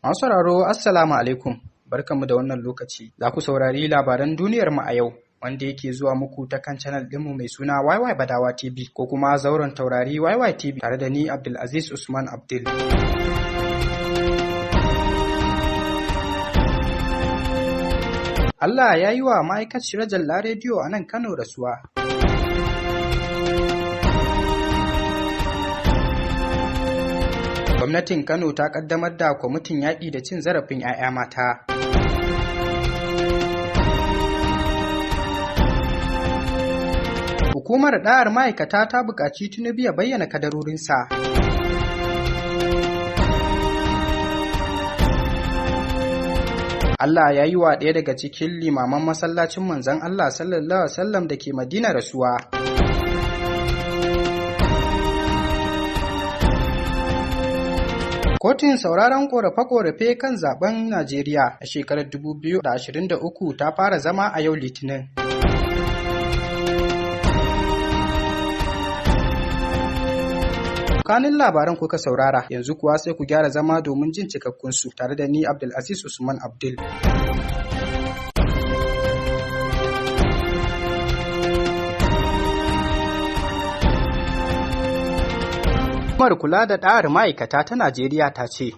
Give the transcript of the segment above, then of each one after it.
Masu sauraro, Assalamu alaikum, barkanmu da wannan lokaci. Za ku saurari labaran duniyar mu a yau, wanda yake zuwa muku ta kan channel ɗinmu mai suna YY Badawa TV ko kuma zauren taurari YY TV, tare da ni Abdulaziz Usman Abdul. Allah ya yi wa ma'aikaciyar Jalla Rediyo a nan Kano rasuwa. Gwamnatin Kano ta kaddamar da kwamitin yaƙi da cin zarafin 'ya'ya mata. Hukumar ɗa'ar ma'aikata ta buƙaci Tinubu ya bayyana kadarorinsa. Allah ya yi wa ɗaya daga cikin limaman masallacin manzon Allah sallallahu Alaihi wasallam da ke Madina rasuwa. Kotun sauraron korafe-korafe kan zaben Najeriya a shekarar 2023 ta fara zama a yau Litinin. Kanin labaran kuka saurara, yanzu kuwa sai ku gyara zama domin jin cikakkun su tare da ni Abdulaziz Usman Abdul. Hukumar kula da ɗa'ar ma'aikata ta Najeriya ta ce,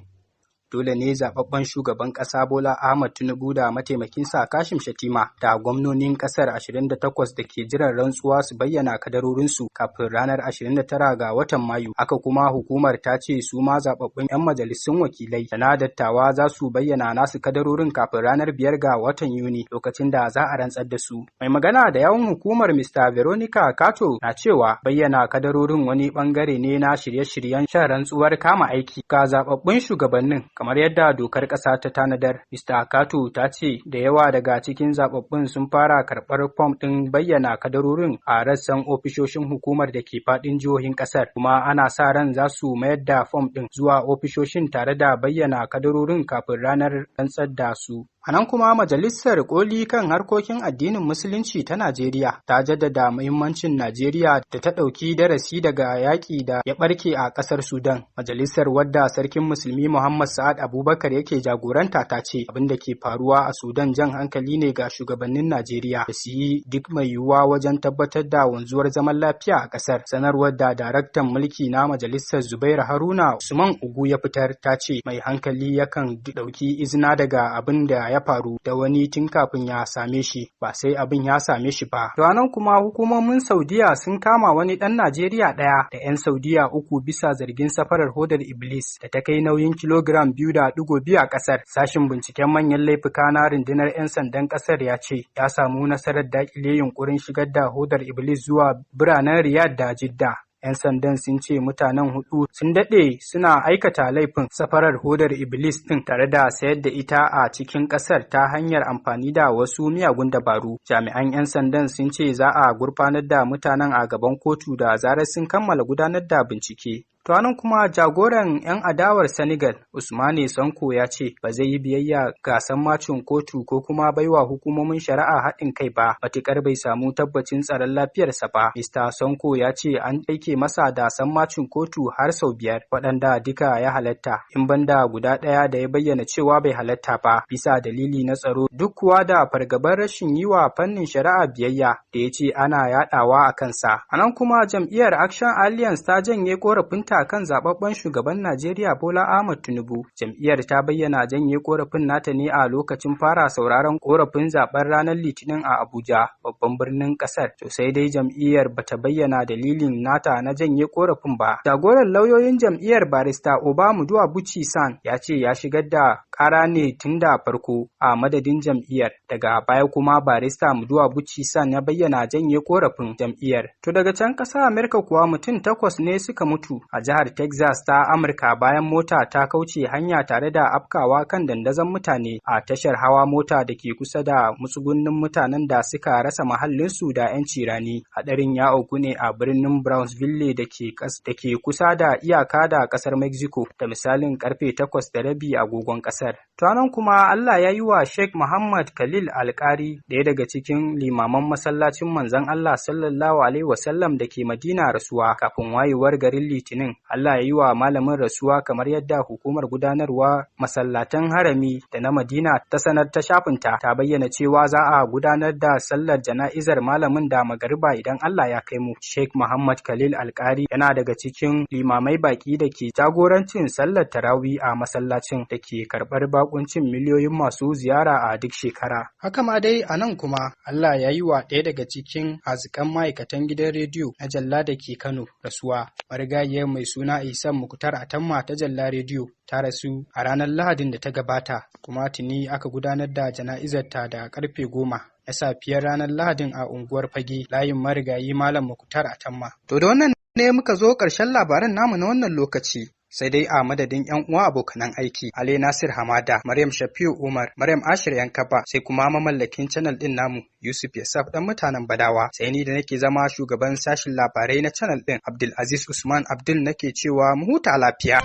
dole ne zababben shugaban ƙasa Bola Ahmad Tinubu da mataimakinsa Kashim Shatima da gwamnonin ƙasar 28 da ke jiran rantsuwa su bayyana kadarorinsu kafin ranar 29 ga watan Mayu. Haka kuma hukumar ta ce su ma zababbun 'yan majalisun wakilai da na dattawa za su bayyana nasu kadarorin kafin ranar 5 ga watan Yuni, lokacin da za a rantsar da su. Mai magana da yawun hukumar, Mr. Veronica Kato, na cewa bayyana kadarorin wani bangare ne na shirye-shiryen shan rantsuwar kama aiki ga zababbun shugabannin kamar yadda dokar ƙasa ta tanadar. Mr. Kato ta ce da yawa daga cikin zababbun sun fara karɓar fom ɗin bayyana kadarorin a rassan ofishoshin hukumar da ke faɗin jihohin ƙasar, kuma ana sa ran za su mayar da fom ɗin zuwa ofishoshin tare da bayyana kadarorin kafin ranar rantsar da su. A nan kuma, Majalisar Koli kan harkokin addinin Musulunci ta Najeriya ta jaddada muhimmancin Najeriya da ta ɗauki darasi daga yaƙi da ya ɓarke a ƙasar Sudan. Majalisar, wadda Sarkin Musulmi Muhammad Sa'ad Abubakar yake jagoranta, ta ce abin da ke faruwa a Sudan jan hankali ne ga shugabannin Najeriya da su yi duk mai yiwuwa wajen tabbatar da wanzuwar zaman lafiya a ƙasar. Sanarwar da daraktan mulki na majalisar, Zubairu Haruna Usman Ugu, ya fitar ta ce mai hankali yakan ɗauki izina daga abin da ya faru da wani tun kafin ya same shi, ba sai abin ya same shi ba. To nan kuma, hukumomin Saudiya sun kama wani ɗan Najeriya ɗaya da 'yan Saudiya uku bisa zargin safarar hodar Iblis da ta kai nauyin kilogiram 2.2 a ƙasar. Sashin binciken manyan laifuka na rundunar 'yan sandan ƙasar ya ce ya samu nasarar daƙile yunkurin shigar da hodar Iblis zuwa biranen Riyadh da Jidda. 'Yan sandan sun ce mutanen hudu sun daɗe suna aikata laifin safarar hodar Iblis ɗin tare da sayar da ita a cikin ƙasar ta hanyar amfani da wasu miyagun dabaru. Jami'an 'yan sandan sun ce za a gurfanar da mutanen a gaban kotu da zarar sun kammala gudanar da bincike. To nan kuma, jagoran 'yan adawar Senegal, Usmane Sonko, ya ce ba zai yi biyayya ga sammacin kotu ko kuma baiwa hukumomin shari'a haɗin kai ba, matuƙar bai samu tabbacin tsaron lafiyarsa ba. Mr. Sonko ya ce an aike masa da sammacin kotu har sau biyar, waɗanda duka ya halatta, in banda guda ɗaya da ya bayyana cewa bai halatta ba, bisa dalili na tsaro, duk kuwa da fargabar rashin yi wa fannin shari'a biyayya da ya ce ana yaɗawa a kansa. A nan kuma, jam'iyyar Action Alliance ta janye korafinta kan zababben shugaban Najeriya Bola Ahmed Tinubu. Jam'iyyar ta bayyana janye korafin nata ne a lokacin fara sauraron korafin zaben ranar Litinin a Abuja, babban birnin kasar. To sai dai jam'iyyar bata bayyana dalilin nata na janye korafin ba. Jagoran lauyoyin jam'iyyar, Barista Obamuduwa Buchi SAN, ya ce ya shigar da kara ne tun da farko a madadin jam'iyyar. Daga baya kuma Barista Muduwa Buchi SAN ya bayyana janye korafin jam'iyyar. To daga can ƙasa Amerika kuwa, mutum takwas ne suka mutu a jihar Texas ta Amurka bayan mota ta kauce hanya tare da afkawa kan dandazon mutane a tashar hawa mota da ke kusa da matsugunnin mutanen da suka rasa mahallinsu da 'yan cirani. Hadarin ya auku ne a birnin Brownsville da ke kusa da iyaka da kasar Mexico da misalin karfe 8:30 agogon kasar. Nan kuma, Allah ya yi wa Sheikh Muhammad Khalil Alkari, ɗaya daga cikin limaman masallacin manzon Allah sallallahu alaihi wasallam da ke Madina, rasuwa kafin wayewar garin Litinin. Allah ya yi wa malamin rasuwa, kamar yadda hukumar gudanarwa masallatan Harami da na Madina ta sanar ta shafinta. Ta bayyana cewa za a gudanar da sallar jana'izar malamin da magariba idan Allah ya kai mu. Sheikh Muhammad Khalil Alkari yana daga cikin limamai baki da ke jagorancin sallar tarawih a masallacin da ke karɓar bakuncin miliyoyin masu ziyara a duk shekara. Haka ma dai a nan kuma, Allah ya yi wa ɗaya daga cikin hazikan ma'aikatan gidan rediyo na Jalla da ke Kano rasuwa. Marigayiyar mai suna Isan Muktar Atamma ta Jalla Rediyo ta rasu a ranar Lahadin da ta gabata, kuma tuni aka gudanar da jana'izarta da karfe 10 na safiyar ranar Lahadin a unguwar Fage, layin marigayi Malam Muktar Atamma. To, da wannan ne muka zo ƙarshen labaran namu na wannan lokaci. Sai dai a madadin 'yan uwa abokanan aiki, Ali Nasir Hamada, Maryam Shafiu Umar, Maryam Ashir Yankaba, sai kuma mamallakin channel din namu Yusuf Yasaf dan mutanen Badawa, sai ni da nake zama shugaban sashin labarai na channel din, Abdul Aziz Usman Abdul, nake cewa mu huta lafiya.